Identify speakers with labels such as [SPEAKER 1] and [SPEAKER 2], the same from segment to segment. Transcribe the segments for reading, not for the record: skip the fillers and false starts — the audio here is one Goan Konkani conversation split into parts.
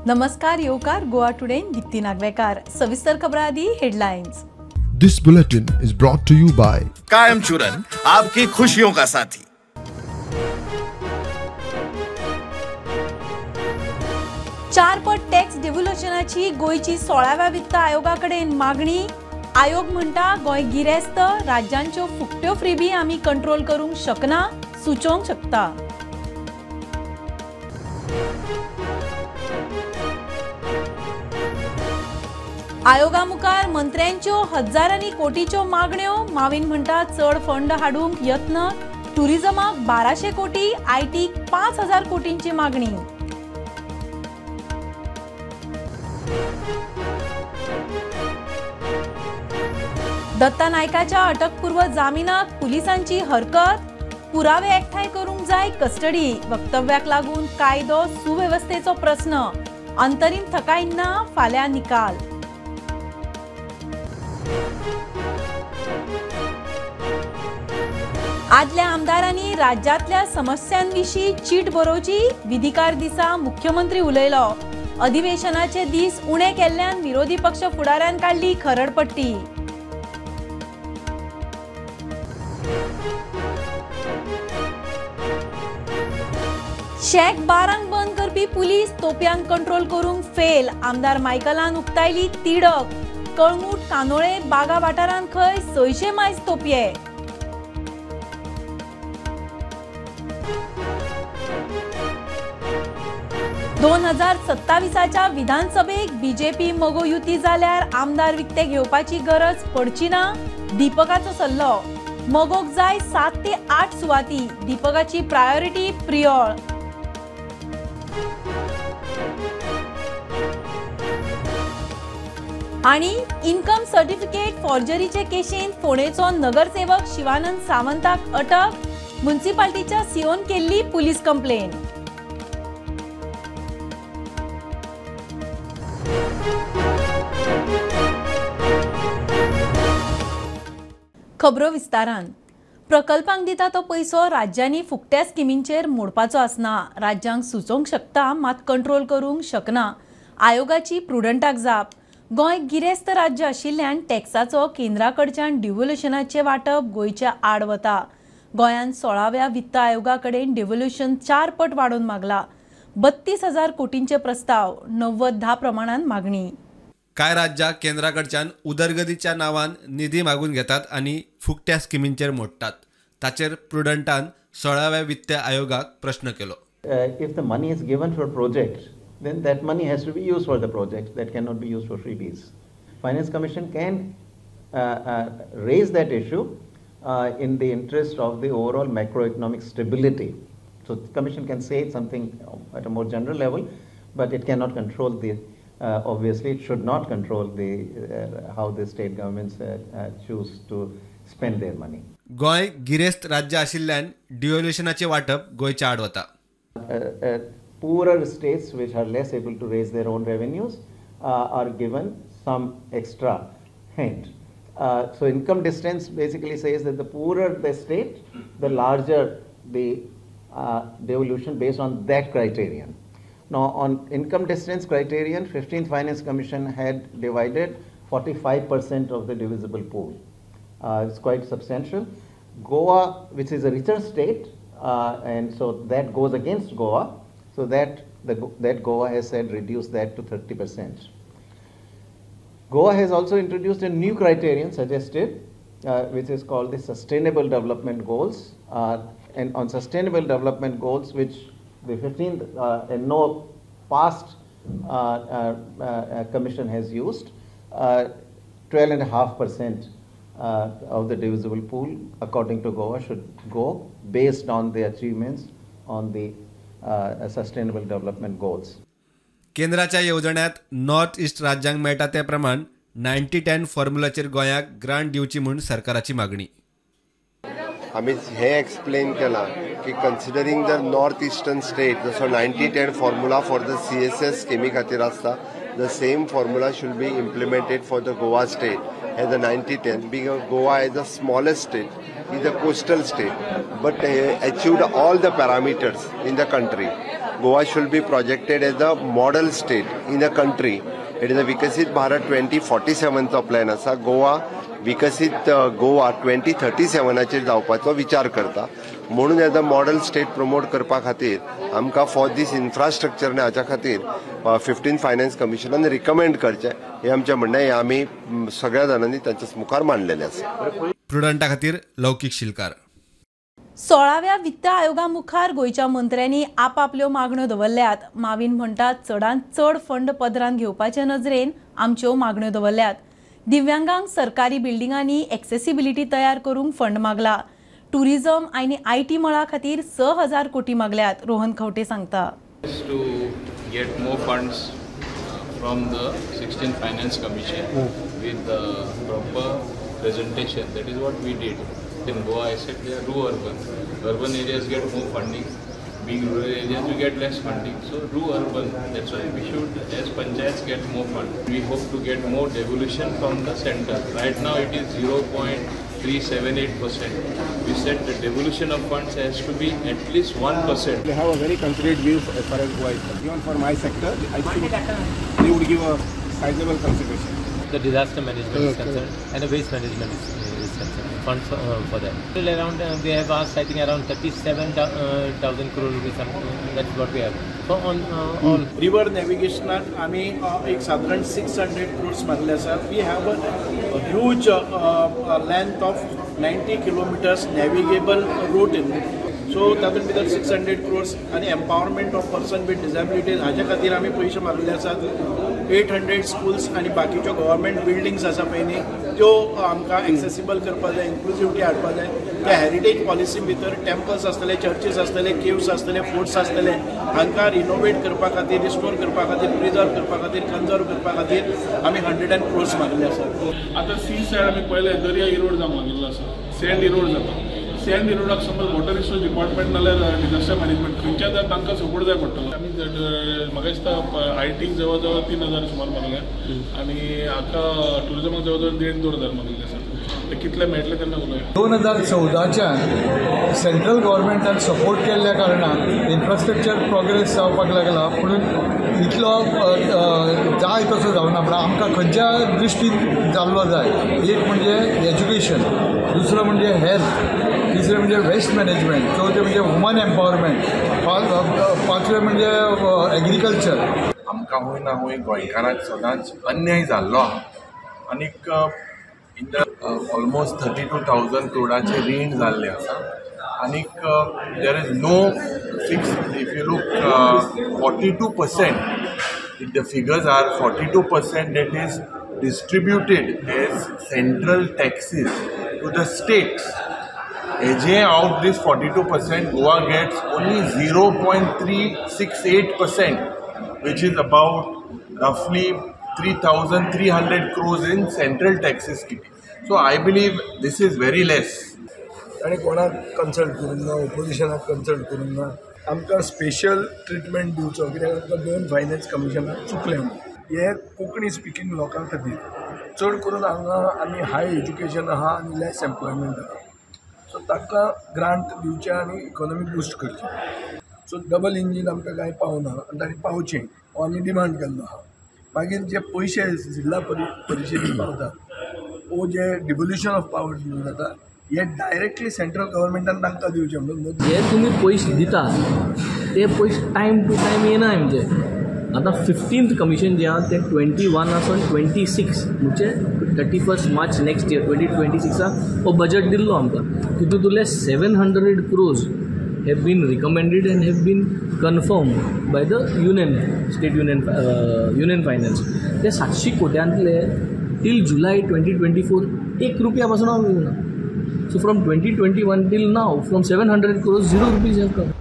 [SPEAKER 1] नमस्कार येवकार गोवा टुडे दीप्ती नागवेकार. सविस्तर खबरां आदी headlines.
[SPEAKER 2] This bulletin is brought to you by
[SPEAKER 3] Kayam Churan, आपकी खुशियों का साथी.
[SPEAKER 1] चार पट टॅक्स डिव्होल्युशनाची गोंयची 16व्या वित्त आयोगा कडेन मागणी. आयोग म्हणटा गोंय गिरेस्त राज्यांच्यो फुकट्यो फ्रीबी आमी कंट्रोल करूंक शकना, सुचोवंक शकता. आयोगा मुखार मंत्र्यांच्यो हजारांनी कोटीच्यो मागण्यो. मावीन म्हणटा चड फंड हाडूंक यत्न. टुरिझमाक 1200 कोटी, आयटीक 5000 कोटींची मागणी. दत्ता नायकाच्या अटकपूर्व जामिनाक पुलिसांची हरकत. पुरावे एकठांय करूंक जाय कस्टडी. वक्तव्याक लागून कायदो सुवेवस्थेचो प्रस्न. अंतरीम थकाय ना, फाल्यां निकाल. आदल्या आमदारांनी राज्यांतल्या समस्यांविशीं चीट बरोवची. विधिकार दिसा मुख्यमंत्री उलयलो. अधिवेशनाचे दीस उणे केल्ल्यान विरोधी पक्ष फुडाऱ्यान काडली खरडपट्टी. शॅक बारांक बंद करपी पुलीस तोपयांक कंट्रोल करूंक फेल. आमदार मायकलान उक्तायली तिडक. कळंगूट, कानोळे, बागा वाठारांत खंय 600 मायज तोपये. 2027च्या विधानसभेक बीजेपी मगो युती जाल्यार आमदार विकते घेवपाची गरज पडची ना, दीपकाचो सल्लो. मगोक जाय 7 ते 8 सुवाती. दीपकाची प्रायोरिटी प्रियोळ. आणि इन्कम सर्टिफिकेट फॉर्जरीचे केशींत फोंडेचो नगरसेवक शिवानंद सावंताक अटक. म्युनिसिपालिटीच्या सीओन केल्ली पुलीस कंप्लेन. खबरो विस्तारान. प्रकल्पांक दिता तो पयसो राज्यांनी फुकट्या स्किमींचेर मोडपाचो आसना. राज्यांक सुचोवंक शकता, मात कंट्रोल करूंक शकना. आयोगाची प्रुडंटाक जाप. गोंय गिरेस्त राज्य आशिल्ल्यान टॅक्साचो केंद्रा कडच्यान डिव्होल्युशनाचें वांटप गोंयच्या आड वता. गोंयान 16व्या वित्त आयोगा कडेन डिव्होल्युशन 4 पट वाडोवन मागला. 32,000 कोटींचे प्रस्ताव, 90-10 प्रमाणान मागणी.
[SPEAKER 4] कांय राज्यां केंद्रा कडच्यान उदरगतीच्या नांवान निधी मागून घेतात आनी फुकट्या स्किमींचेर मोडटात. ताचेर प्रुडंटान 16व्या वित्त आयोगाक प्रश्न केलो.
[SPEAKER 5] If the money is given for project, then that money has to be used for the project. That cannot be used for freebies. Finance Commission can raise that issue in the interest of the overall macroeconomic stability. So the Commission can say something at a more general level, but it cannot control the, obviously it should not control the how the state governments choose to spend their money.
[SPEAKER 4] Goa गिरेस्त राज्य आशिल्ल्यान डिव्होल्युशनाचें वांटप गोंयच्या आड वता.
[SPEAKER 5] Poorer states which are less able to raise their own revenues are given some extra hand. So income distance basically says that the poorer the state, the larger the devolution based on that criterion. Now on income distance criterion, 15th Finance Commission had divided 45% of the divisible pool. It's quite substantial. Goa, which is a richer state, and so that goes against Goa. So that, that Goa has said reduce that to 30%. Goa has also introduced a new criterion suggested, which is called the Sustainable Development Goals. And on Sustainable Development Goals, which the 15th and no past commission has used, 12.5% of the divisible pool, according to Goa, should go based on the achievements on the Sustainable Development Goals.
[SPEAKER 4] केंद्राच्या येवजण्यांत नॉर्थ ईस्ट राज्यांक मेळटा ते प्रमाण 90-10 फॉर्म्युलाचेर गोंयाक ग्रांट दिवची म्हूण सरकाराची मागणी.
[SPEAKER 6] आमी हें एक्सप्लेन केलां की considering the north eastern state जसो 90-10 formula for the CSS स्किमी खातीर आसता, the same formula should be implemented for the Goa state as a 90-10. Because Goa is the smallest state, is a coastal state, but achieved all the parameters in the country. Goa should be projected as a model state in a country. It is a Viksit Bharat 2047चो प्लॅन आसा. गोवा विकसीत गोवा 2037चेर जावपाचो विचार करता, म्हणून as a model state promote करपा खातीर आमकां फॉर दीस इन्फ्रास्ट्रक्चर आनी हाच्या खातीर 15 फायनान्स कमिशनान रिकमेंड करचें हें आमचें म्हणणें. हें आमी सगळ्या जाणांनी तांच्या मुखार मांडलेलें आसा.
[SPEAKER 4] प्रुडंटा खातीर लौकीक शिलकार.
[SPEAKER 1] 16व्या वित्त आयोगा मुखार गोंयच्या मंत्र्यांनी आपापल्यो मागण्यो दवरल्यात. मावीन म्हणटात चडांत चड फंड पदरान घेवपाचे नजरेन आमच्यो मागण्यो दवरल्यात. दिव्यांगांक सरकारी बिल्डिंगांनी एक्सेसिबिलिटी तयार करूंक फंड मागला. टुरिझम आनी IT मळा खातीर 6,000 कोटी मागल्यात. रोहन खवटे सांगता.
[SPEAKER 7] To get more funds from the 16th Finance Commission with the proper presentation. That is what we did. In Goa, I said they are rural-urban. Urban areas get more funding. Being rural areas, we get less funding. So rural-urban, that's why we should, as panchayats, get more fund. We hope to get more devolution from the center. Right now it is 0.378%. We said the devolution of funds has to be at least 1%.
[SPEAKER 8] They have a very considerate view as far as Goa is concerned. Even for my sector, I think they would give a sizable consideration.
[SPEAKER 9] The disaster management is concerned and the waste management is concerned. Funds for that. Still around we have asked, I think around 37,000 crore rupees. That's what we have. So on all
[SPEAKER 10] river navigation, आमी एक साधारण 600 crores मागले आसा. We have a huge length of 90 kilometers navigable route in. So तातूंत भितर 600 crores आनी empowerment of person with disabilities हाच्या खातीर आमी पयशे मागले आसात. 800 स्कूल्स आनी बाकीच्यो गव्हर्मेंट बिल्डिंग्स आसा पळय न्ही, त्यो आमकां एक्सेसिबल करपा जाय, इन्क्लुजिविटी हाडपा जाय. त्या हेरिटेज पॉलिसी भितर टेम्पल्स आसतले, चर्चीस आसतले, केव्स आसतले, फोर्ट्स आसतले, हांकां रिनोवेट करपा खातीर, रिस्टोर करपा खातीर, प्रिजर्व करपा खातीर, कन्जर्व करपा खातीर आमी 100 crores मागले आसात.
[SPEAKER 11] आतां सी सायड आमी पळयलें, दर्या इरोड जावंक लागिल्लो आसा, सँड इरोड जाता. सँड इरोडाक समज वॉटर रिसोर्स डिपार्टमेंट नाल्यार डिजास्टर मॅनेजमेंट खंयच्या तर तांकां सपोर्ट जाय पडटलो. आमी म्हाका दिसता आयटीक जवळ जवळ 3,000 सुमार मागल्या आनी हाका टुरिजमाक जवळ जवळ 1,500-2,000 मागले आसा. ते कितले मेळटले तेन्ना उलोवया.
[SPEAKER 12] 2014च्यान सेंट्रल गव्हर्मेंटान सपोर्ट केल्ल्या कारणान इन्फ्रास्ट्रक्चर प्रोग्रेस जावपाक लागला, पूण इतलो जाय तसो जावना. पूण आमकां खंयच्या दृश्टीन जाल्लो जाय, एक म्हणजे एज्युकेशन, दुसरो म्हणजे हेल्थ, तिसरें म्हणजे वेस्ट मॅनेजमेंट, चवथें म्हणजे वुमन एम्पावरमेंट, पांचवें म्हणजे एग्रीकल्चर.
[SPEAKER 13] आमकां हूंय ना हूंय गोंयकारांक सदांच अन्याय जाल्लो आहा आनीक इन the almost 32,000 क्रोडाचें रीण जाल्लें आसा आनीक there is no fix. If you look 42%, if the figures are 42% that is distributed as central taxes to the states. AJ out this 42%, Goa gets only 0.368%, which is about roughly 3,300 crores in central taxes kitty. So I believe this is very less.
[SPEAKER 14] आनी कोणाक कन्सल्ट करूंक ना, ओपोजिशनाक कन्सल्ट करूंक ना, आमकां स्पेशल ट्रिटमेंट दिवचो कित्याक आमकां 2 फायनान्स कमिशनाक चुकलें. हे कोंकणी स्पिकींग लोकां खातीर चड करून हांगा आमी हाय एज्युकेशन आहा आनी लेस एम्प्लॉयमेंट आहा, सो ताका ग्रांट दिवचें आनी इकॉनॉमी बुस्ट करची. सो डबल इंजीन आमकां कांय पावना आनी तांणी पावचें हो आमी डिमांड केल्लो आहा. मागीर जे पयशे जिल्ला परिशदेक पावतात वो जे डिवोल्युशन ऑफ पावर्स म्हणून जाता, हे डायरेक्टली सेंट्रल गव्हर्मेंटान तांकां दिवचें म्हणून.
[SPEAKER 15] जे तुमी पयशे दिता ते पयशे टायम टू टायम येना. म्हणजे आतां 15th commission जें आहा तें 21 आसून 26 म्हणजे 31 मार्च नेक्स्ट इयर 2026 हो बजट दिल्लो आमकां. तितूंतले 700 crores have been recommended and have been confirmed by the union, state union, union finance. ते 700 कोट्यांतले till July 2024 1 रुपया पासून हांव येवना. So from 2021 till now, from 700 crores, 0 rupees have come.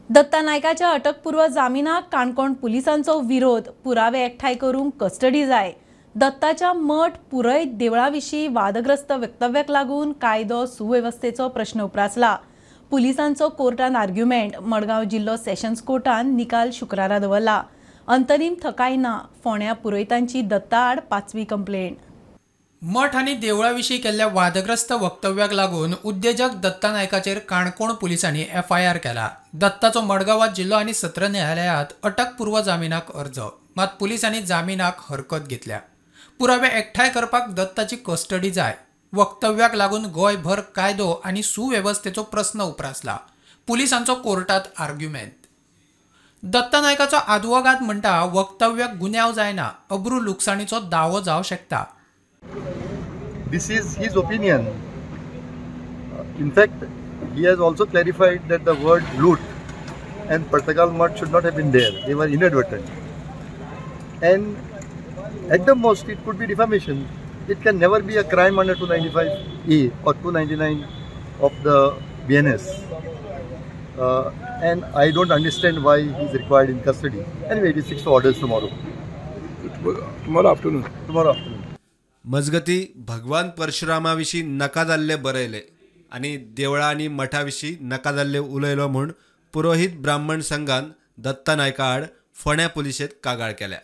[SPEAKER 1] Datta नायकाच्या अटकपूर्व जामिनाक काणकोण पुलिसांचो विरोध. पुरावे एकठांय करूंक कस्टडी जाय. दत्ताच्या मठ पुरयत देवळा विशीं वादग्रस्त वक्तव्याक लागून कायदो सुवेवस्थेचो प्रश्न उप्रासला. पुलिसांचो कोर्टान आर्ग्युमेंट. मडगांव जिल्लो सेशन्स कोर्टान निकाल शुक्रारा दवरला. अंतरीम थकाय ना. फोंड्या पुरयतांची दत्ता आड 5वी कंप्लेंट.
[SPEAKER 16] मठ आनी देवळा विशीं केल्ल्या वादग्रस्त वक्तव्याक लागून उद्देजक दत्ता नायकाचेर काणकोण पुलिसांनी एफआयआर केला. दत्ताचो मडगांवात जिल्लो आनी सत्र न्यायालयांत अटकपूर्व जामिनाक अर्ज, मात पुलिसांनी जामिनाक हरकत घेतल्या. पुरावे एकठांय करपाक दत्ताची कस्टडी जाय. वक्तव्याक लागून गोंयभर कायदो आनी सुवेवस्थेचो प्रस्न उप्रासला. पुलिसांचो कोर्टात आर्ग्युमेंत. दत्ता नायकाचो आदवोगाद म्हणटा वक्तव्याक गुन्यांव जायना, अब्रू लुकसाणीचो दावो जावं शकता.
[SPEAKER 17] This is his opinion. In fact, he has also clarified that the word loot and Partagal Mutt should not have been there. They were inadvertent. And at the most, it could be defamation. It can never be a crime under 295A or 299 of the BNS. And I don't understand why he is required in custody. Anyway, it is 6 orders tomorrow.
[SPEAKER 14] Tomorrow afternoon.
[SPEAKER 17] Tomorrow afternoon.
[SPEAKER 4] मजगती भगवान परशुरामा विशीं नाका जाल्ले बरयले आनी देवळां आनी मठा विशीं नाका जाल्ले उलयलो म्हूण पुरोहीत ब्राह्मण संघान दत्ता नायका आड फोंड्या पुलिशेंत कागाळ केल्या.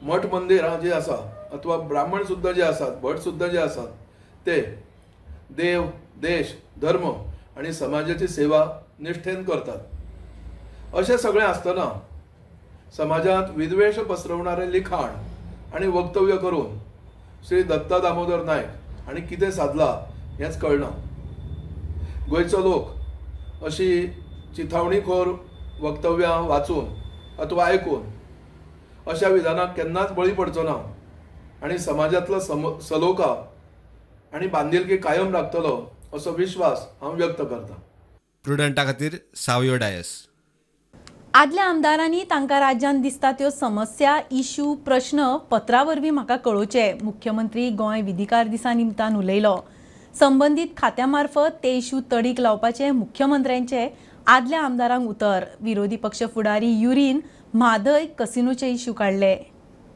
[SPEAKER 18] मठ मंदिरां जी आसा अथवा ब्राह्मण सुद्दां जे आसात, भट सुद्दां जे आसात, ते देव, देश, धर्म आनी समाजाची सेवा निष्ठेन करतात. अशें सगळें आसतना समाजांत विद्वेश पसरवणारे लिखाण आनी वक्तव्य करून श्री दत्ता दामोदर नायक आनी कितें सादला हेंच कळना. गोंयचो लोक अशी चिथावणीखोर वक्तव्यां वाचून अथवा आयकून अशा विधानाक केन्नाच बळी पडचो ना आनी समाजांतलो सलोखा आनी बांदिलकी कायम राखतलो असो विश्वास हांव व्यक्त करता.
[SPEAKER 4] प्रुडंटा खातीर सावयो डायस.
[SPEAKER 1] आदल्या आमदारांनी तांकां राज्यांत दिसता त्यो समस्या, इश्यू, प्रश्न पत्रा वरवीं म्हाका कळोवचे, मुख्यमंत्री गोंय विधिकार दिसा निमतान उलयलो. संबंदीत खात्या मार्फत ते इश्यू तडीक लावपाचे मुख्यमंत्र्यांचे आदल्या आमदारांक उतर. विरोधी पक्ष फुडारी युरीन म्हादय कसिनोचे इश्यू काडले.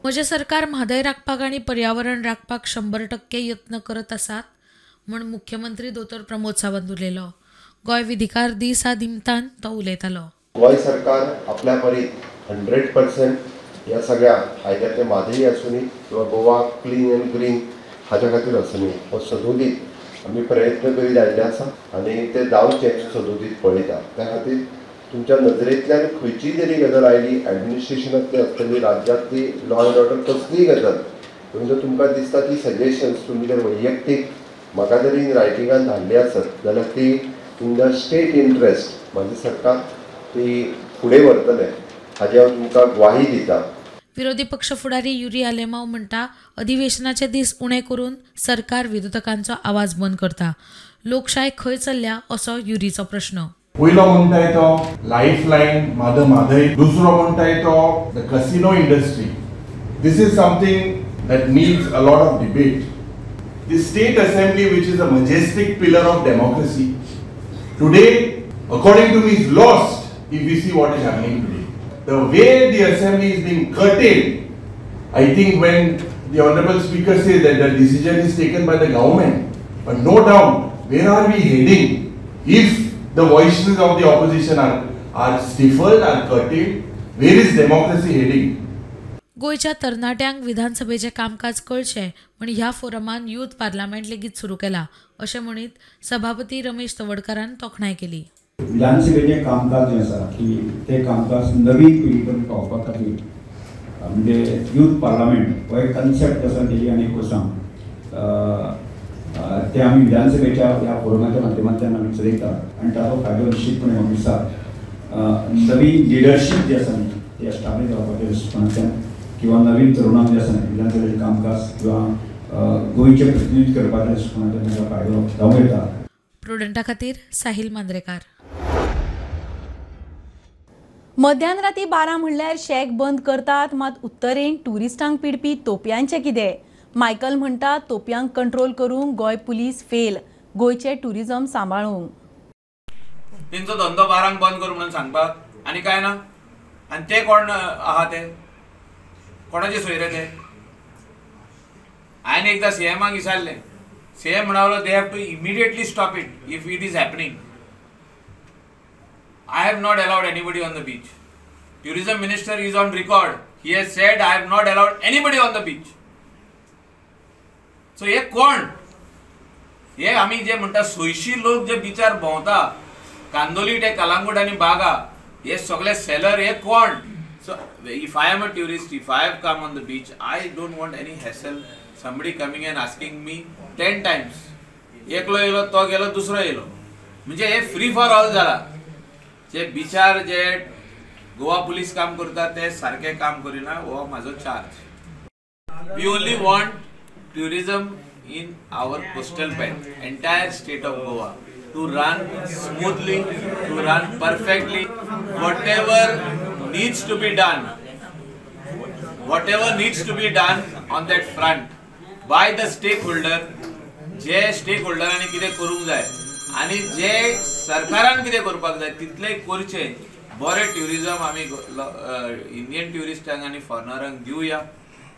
[SPEAKER 19] म्हजें सरकार म्हादय राखपाक आनी पर्यावरण राखपाक 100% यत्न करत आसात म्हूण मुख्यमंत्री दोतोर प्रमोद सावंत उलयलो. गोंय विधिकार दिसा निमतान तो उलयतालो.
[SPEAKER 6] गोंय सरकार आपल्या परीत 100% ह्या सगळ्या आयदर ते म्हादय आसूनी किंवा गोवा क्लीन अँड ग्रीन हाच्या खातीर आसूनी हो सदोदीत आमी प्रयत्न करीत आयिल्ले आसा आनी ते जावचे सदोदीत पळयता. त्या खातीर तुमच्या नजरेंतल्यान खंयचीय जरी गजाल आयली, एडमिनिस्ट्रेशनांतली आसतली, राज्यांतली लॉ एंड ऑर्डर कसलीय गजाल, म्हणजे तुमकां दिसता ती सजेशन्स तुमी जर वैयक्तीक म्हाका जरी रायटिंगान धाडली आसत जाल्यार ती इन the state interest म्हाजें सरकार ती फुडें व्हरतलें हाजी हांव तुमकां ग्वाही दिता.
[SPEAKER 19] विरोधी पक्ष फुडारी युरी आलेमाव म्हणटा अधिवेशनाचे दीस उणे करून सरकार विरोधकांचो आवाज बंद करता. लोकशाय खंय चल्ल्या असो युरीचो प्रश्न.
[SPEAKER 20] पयलो म्हणटाय तो लायफ लायन म्हादय, दुसरो म्हणटाय तो the casino industry. This is something that needs a lot of debate. The state assembly, which is a majestic pillar of democracy, today according to me is lost if we see what is happening today. The way the assembly is being curtailed, I think when the honorable speaker says that the decision is taken by the government, but no doubt, where are we heading if the voices of the opposition are stifled, are curtailed? Where is democracy heading?
[SPEAKER 19] गोंयच्या तरणाट्यांक विधानसभेचें कामकाज कळचें म्हण ह्या फोरमान यूथ पार्लमेंट लेगीत सुरू केला अशें म्हणीत सभापती रमेश तवडकारान तोखणाय केली.
[SPEAKER 21] विधानसभेचें कामकाज जें आसा की तें कामकाज नवीन पिळगी पर्यंत पावोवपा खातीर म्हणजे यूथ पार्लमेंट हो एक कन्सेप्ट आसा तेजी आनी एक वर्सां तें आमी विधानसभेच्या ह्या फोरमाच्या माध्यमांतल्यान आमी चलयतात आनी ताचो फायदो निश्चितपणे म्हाका दिसता नवीन लिडरशीप जी आसा न्ही ती एस्टाब्लीश जावपाच्या दृश्टिकोणांतल्यान किंवा नवीन तरुणांक जे आसा न्ही विधानसभेचें कामकाज किंवा गोंयचें प्रतिनिधित्व करपाच्या दृश्टिकोणांतल्यान तांकां फायदो जावं येता.
[SPEAKER 19] प्रुडंटा खातीर साहिल मांद्रेकार.
[SPEAKER 1] मध्यान राती 12 म्हणल्यार शॅक बंद करतात, मात उत्तरेन ट्युरिस्टांक पिडपी तोपयांचें कितें? मायकल म्हणटा तोपयांक कंट्रोल करूंक गोंय पुलीस फेल, गोंयचें ट्युरिजम सांबाळूंक.
[SPEAKER 22] तेंचो धंदो 12 बंद कर म्हणून सांगपाक आनी काय ना, आनी ते कोण आहा ते कोणाचे सोयरे ते? हांवें एकदां सीएमाक विचारलें, सीएम म्हणालो they have to immediately stop it if it is happening. I have not allowed anybody on the beach. Tourism minister is on record. He has said I have not allowed anybody on the beach. So हे कोण हे आमी जे म्हणटा सोयशी लोक जे बिचार भोंवता कांदोली ते कलांगूट आनी बागा हे सगळे सेलर हे कोण. So if I am a tourist, if I have come on the beach, I don't want any hassle, somebody coming and asking me 10 times. एकलो येयलो तो गेलो दुसरो येयलो, म्हणजे हे फ्री फॉर ऑल जाला. जे बिचार जे गोवा पुलीस काम करता ते सारकें काम करिना हो म्हाजो charge. We only want tourism in our coastal belt, entire state of Goa to run smoothly, to run perfectly. Whatever needs to be done, whatever needs to be done on that front by the stakeholder, जे स्टेक होल्डरांनी कितें करूंक जाय आनी जे सरकारान कितें करपाक जाय तितलें करचें. बरें ट्युरिजम आमी इंडियन ट्युरिस्टांक आनी फॉरेनरांक दिवया.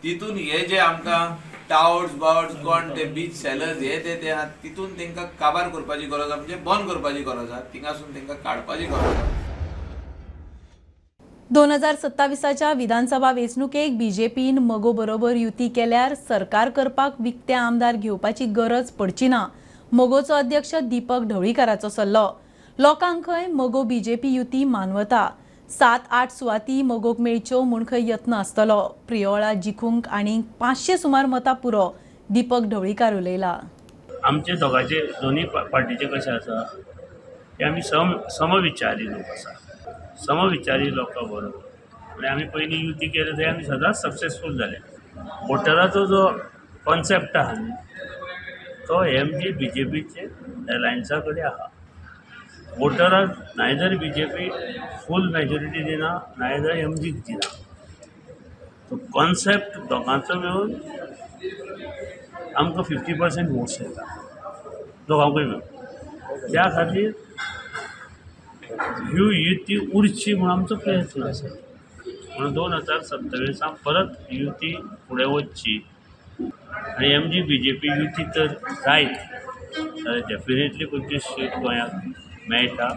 [SPEAKER 22] तितून हे जे आमकां टावट्स बावट्स कोण ते बीच सेलर्स हे ते ते आहा तितून तांकां काबार करपाची गरज आहा, म्हणजे बंद करपाची गरज आहा, थिंगासून तांकां काडपाची गरज आहा.
[SPEAKER 1] 2027च्या विधानसभा वेंचणुकेक बीजेपीन मगो बरोबर युती केल्यार सरकार करपाक विकते आमदार घेवपाची गरज पडची ना, मगोचो अध्यक्ष दीपक ढवळीकाराचो सल्लो. लोकांक खंय मगो बीजेपी युती मानवता. 7-8 सुवाती मगोक मेळच्यो म्हूण खंय यत्न आसतलो. प्रियोळा जिखूंक आनी 500 सुमार मतां पुरो, दीपक ढवळीकार उलयला.
[SPEAKER 2] आमचे दोगांचे दोनूय पार्टीचे कशें आसा की आमी समविचारी लोक आसा, समविचारी लोकां बरोबर आनी आमी पयलीं युती केले थंय आमी सदांच सक्सेसफूल जाले. वोटराचो जो कॉन्सेप्ट आहा न्ही तो एम जी बी जे पीचे एलायन्सा कडेन आहा. वोटराक neither B J P full majority दिना, नायदर एम जीक दिना. तो कॉन्सेप्ट दोगांचो मेळून आमकां 50% वोट्स येता दोगांकूय मेळून. त्या खातीर ही युती उरची म्हूण आमचो प्रयत्न आसा. म्हणून 2027 परत युती फुडें वचची आनी M G B J P युती तर जायत जाल्यार डेफिनेटली 25 सीट गोंयाक मेळटा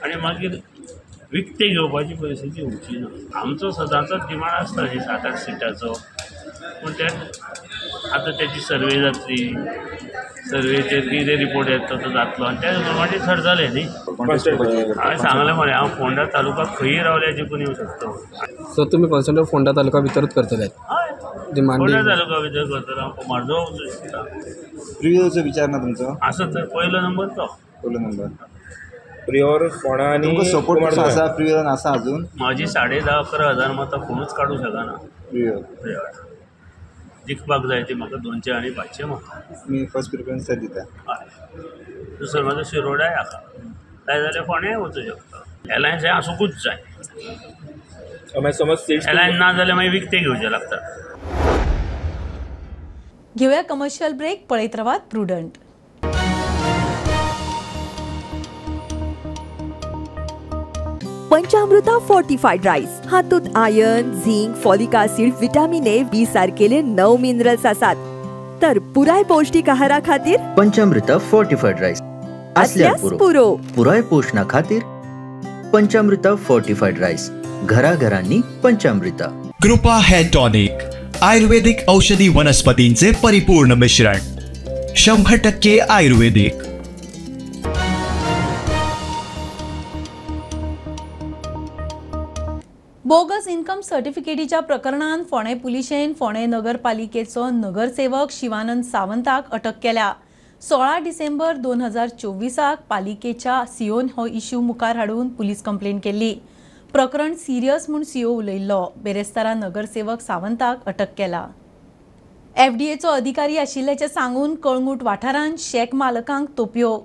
[SPEAKER 2] आनी मागीर विकते घेवपाची परिस्थिती उरची ना. आमचो सदांचो डिमांड आसता न्ही 7-8 सिटाचो, पूण ते आतां तेची सर्वे जातली, सर्वेचेर कितें रिपोर्ट येता तो जातलो आनी त्या प्रमाणे थरतलें न्ही. हांवें सांगलें मरे हांव फोंडा तालुका खंयी रावल्यार जिखून येवं शकता.
[SPEAKER 3] सो तुमी कॉन्सन्ट्रेट फोंडा तालुका भितरूच करतले?
[SPEAKER 2] हय, फोंडा तालुका भितर करतलो हांव, कुमारजुंवा वचूं शकता.
[SPEAKER 23] प्रियोळचो विचार ना तुमचो?
[SPEAKER 2] आसा तर पयलो नंबर तो,
[SPEAKER 23] पयलो नंबर
[SPEAKER 24] प्रियोळ फोंडा आनी
[SPEAKER 23] तुमकां सपोर्ट कसो आसा प्रियोळान आसा अजून?
[SPEAKER 2] म्हाजी 10,500-11,000 मतां कोणूच काडूंक शकना.
[SPEAKER 23] प्रियोळ
[SPEAKER 2] प्रियोळ जिखपाक जाय ती म्हाका 200 आनी 500 मतां.
[SPEAKER 23] मी फर्स्ट प्रिफरन्स दिता.
[SPEAKER 2] हय, दुसरो म्हाजो शिरोडाय आसा, जाय जाल्यार फोंड्याय वचूं शकता. एलायन्स हें आसुंकूच जाय,
[SPEAKER 24] समज सीट्स
[SPEAKER 2] एलायन्स ना जाल्यार मागीर विकते घेवचें लागता.
[SPEAKER 1] घेवया कमर्शियल ब्रेक, पळयत रावात प्रुडंट.
[SPEAKER 25] पंचामृता फोर्टिफाईड राईस हातूंत iron, zinc, folic acid, vitamin A, B सारकेले 9 minerals आसात. तर पुराय पौष्टिक आहारा खातीर
[SPEAKER 26] पंचामृता फोर्टिफाईड राईस असल्यार पुरो. पुराय पोषणा खातीर पंचामृता फोर्टिफाईड राईस, घराघरांनी पंचामृता.
[SPEAKER 27] कृपा हेअर टॉनिक, आयुर्वेदिक औषधी वनस्पतींचे परिपूर्ण मिश्रण, 100% आयुर्वेदिक.
[SPEAKER 1] बोगस इन्कम सर्टिफिकेटीच्या प्रकरणान फोंडें पुलिशेन फोंडें नगरपालिकेचो नगरसेवक शिवानंद सावंताक अटक केल्या. 16 डिसेंबर 2024 पालिकेच्या सीओन हो इश्यू मुखार हाडून पुलीस कंप्लेन केल्ली. प्रकरण सिरियस म्हूण सीओ उलयिल्लो. बेरेस्तारा नगरसेवक सावंताक अटक केला. एफडीएचो अधिकारी आशिल्ल्याचें सांगून कळंगूट वाठारांत शॅक मालकांक तोपयो.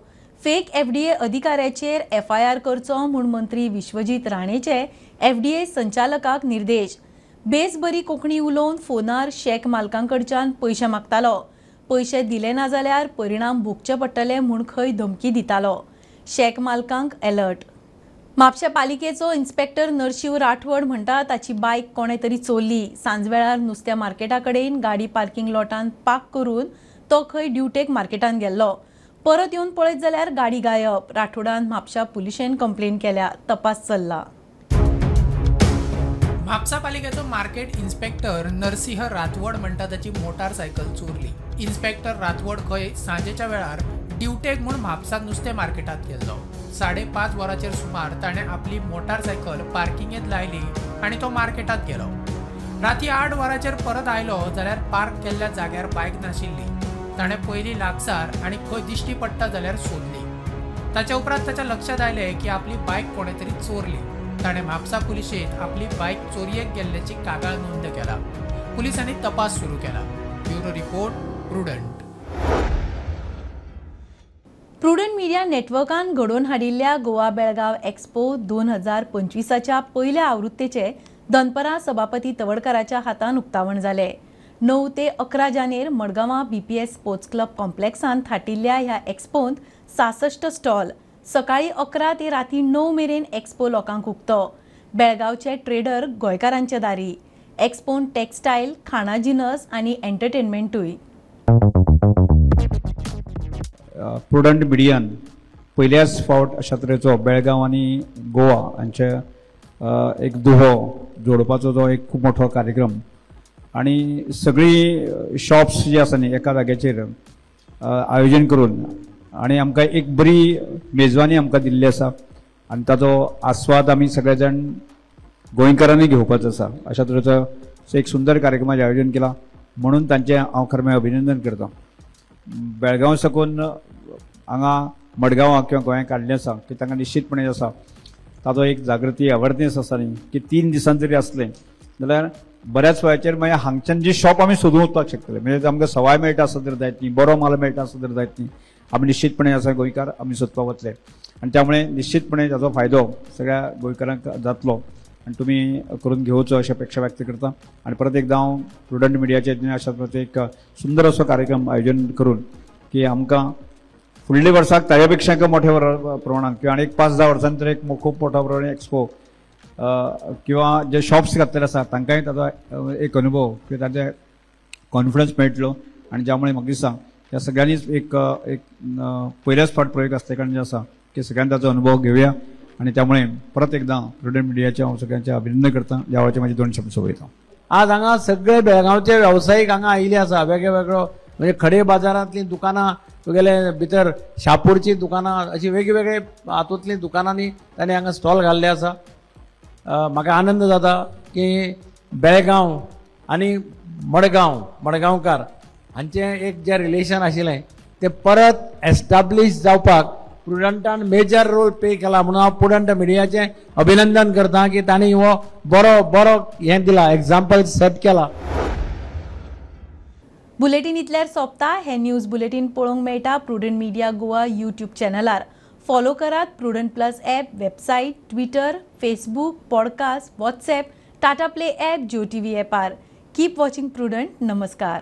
[SPEAKER 1] फेक एफडीए अधिकाऱ्याचेर एफआयआर करचो म्हूण मंत्री विश्वजीत राणेचे एफडीए संचालकाक निर्देश. बेस बरी कोंकणी उलोवन फोनार शॅक मालकांकडच्यान पयशे मागतालो. पयशे दिले ना जाल्यार परिणाम भोगचे पडटले म्हूण खंय धमकी दितालो. Shack मालकांक alert. म्हापशें पालिकेचो इन्स्पेक्टर नरशिव राठवड म्हणटा ताची बायक कोणे तरी चोरली. सांजवेळार नुस्त्या मार्केटा कडेन गाडी पार्किंग लॉटान पार्क करून तो खंय ड्युटेक मार्केटान गेल्लो. परत येवन पळयत जाल्यार गाडी गायब. राठोडान म्हापशा पुलिशेन कंप्लेन केल्या. तपास चल्ला.
[SPEAKER 16] म्हापसा पालिकेचो मार्केट इन्स्पेक्टर नरसिंह रातवड म्हणटा ताची मोटारसायकल चोरली. इन्स्पेक्टर रातवड खंय सांजेच्या वेळार ड्युटेक म्हूण म्हापसा नुस्तें मार्केटांत गेल्लो. 5:30 वरांचेर सुमार ताणें आपली मोटारसायकल पार्किंगेंत लायली आनी तो मार्केटांत गेलो. राती 8 वरांचेर परत आयलो जाल्यार पार्क केल्ल्या जाग्यार बायक नाशिल्ली. ताणें पयलीं लागसार आनी खंय दिश्टी पडटा जाल्यार सोदली. ताच्या उपरांत ताच्या लक्षांत आयलें की आपली बायक कोणें तरी चोरली. ताणें म्हापसा पुलिशेंत आपली बायक चोरयेक गेल्ल्याची कागाळ नोंद केला. पुलिसांनी तपास सुरू केला. Bureau report, Prudent.
[SPEAKER 1] Prudent media नेटवर्कान घडोवन हाडिल्ल्या गोवा बेळगांव एक्सपो 2025च्या पयल्या आवृत्तेचे दनपरां सभापती तवडकाराच्या हातान उक्तावण जालें. 9 ते 11 जानेर मडगांवां बीपीएस स्पोर्ट्स क्लब कॉम्प्लेक्सान थाटिल्ल्या ह्या एक्सपोंत 66 स्टॉल सकाळी 11 ते राती 9 मेरेन एक्सपो लोकांक उक्तो. बेळगांवचे ट्रेडर गोंयकारांच्या दारी. एक्सपोन टेक्सटायल, खाणा जिनस आनी एंटरटेनमेंटूय.
[SPEAKER 21] प्रुडंट मिडियान पयल्याच फावट अशा तरेचो बेळगांव आनी गोवा हांचे एक दुहो जोडपाचो जो एक खूब मोठो कार्यक्रम आनी सगळीं शॉप्स जी आसा न्ही एका जाग्याचेर आयोजन करून आनी आमकां एक बरी मेजवानी आमकां दिल्ली आसा आनी ताचो आस्वाद आमी सगळे जाण गोंयकारांनी घेवपाचो आसा. अशा तरेचो एक सुंदर कार्यक्रमाचें आयोजन केलां म्हणून तांचें हांव खरें अभिनंदन करता. बेळगांव साकून हांगा मडगांवां किंवा गोंयांत काडलें आसा की तांकां निश्चितपणे आसा ताचो एक जागृती अवेरनेस आसा न्ही की 3 दिसांनी जरी आसलें जाल्यार बऱ्याच वेळाचेर मागीर हांगच्यान जी शॉप आमी सोदून वचपाक शकतले. म्हणजे आमकां सवाय मेळटा आसत तर जायत न्ही, बरो माल मेळटा आसत तर जायत न्ही, आमी निश्चितपणे आसा गोंयकार आमी सोदपाक वतले आनी त्यामुळे निश्चितपणे ताचो फायदो सगळ्या गोंयकारांक जातलो आनी तुमी करून घेवचो अशी अपेक्षा व्यक्त करता. आनी परत एकदां हांव प्रुडंट मिडियाचे अशा प्रकारे एक सुंदर असो कार्यक्रम आयोजन करून की आमकां फुडल्या वर्साक ताज्या पेक्षा मोठ्या प्रमाणात किंवा आनी एक 5-10 वर्सांनी तर एक खूब मोठ्या प्रमाणात एक्सपो किंवा जे शॉप्स घातलेले आसा तांकांय ताचो एक अनुभव किंवा तांचे कॉन्फिडन्स मेळटलो आनी ज्यामुळे म्हाका दिसता ह्या सगळ्यांनीच एक एक पयल्याच फावट प्रयोग आसले कारण जे आसा की सगळ्यांनी ताचो अनुभव घेवया आनी त्यामुळे परत एकदां प्रुडंट मिडियाचें हांव सगळ्यांचें अभिनंदन करता. ह्या वेळाचेर म्हाजे 2 शब्द सोंपयता.
[SPEAKER 5] आज हांगा सगळे बेळगांवचे वेवसायीक हांगा आयिल्ले आसा. वेगळे वेगळो म्हणजे खडे बाजारांतलीं दुकानां तुगेले भितर शापूरचीं दुकानां अशी वेगवेगळे हातूंतलीं दुकानांनी तांणी हांगा स्टॉल घाल्ले आसा. म्हाका आनंद जाता की बेळगांव आनी मडगांव मडगांवकार हांचें एक जें रिलेशन आशिल्लें तें परत एस्टाब्लीश जावपाक प्रुडंटान मेजर रोल प्ले केला म्हणून हांव प्रुडंट मिडियाचें अभिनंदन करता की तांणी हो बरो बरो हें दिला, एग्जाम्पल सेट केला.
[SPEAKER 1] बुलेटीन इतल्यार सोंपता. हे न्यूज बुलेटीन पळोवंक मेळटा प्रुडंट मिडिया गोवा यूट्यूब चॅनलार. फॉलो करात Prudent plus app, website, Twitter, Facebook, podcast, WhatsApp, Tata play app, Jio TV ॲपार. Keep watching Prudent. नमस्कार.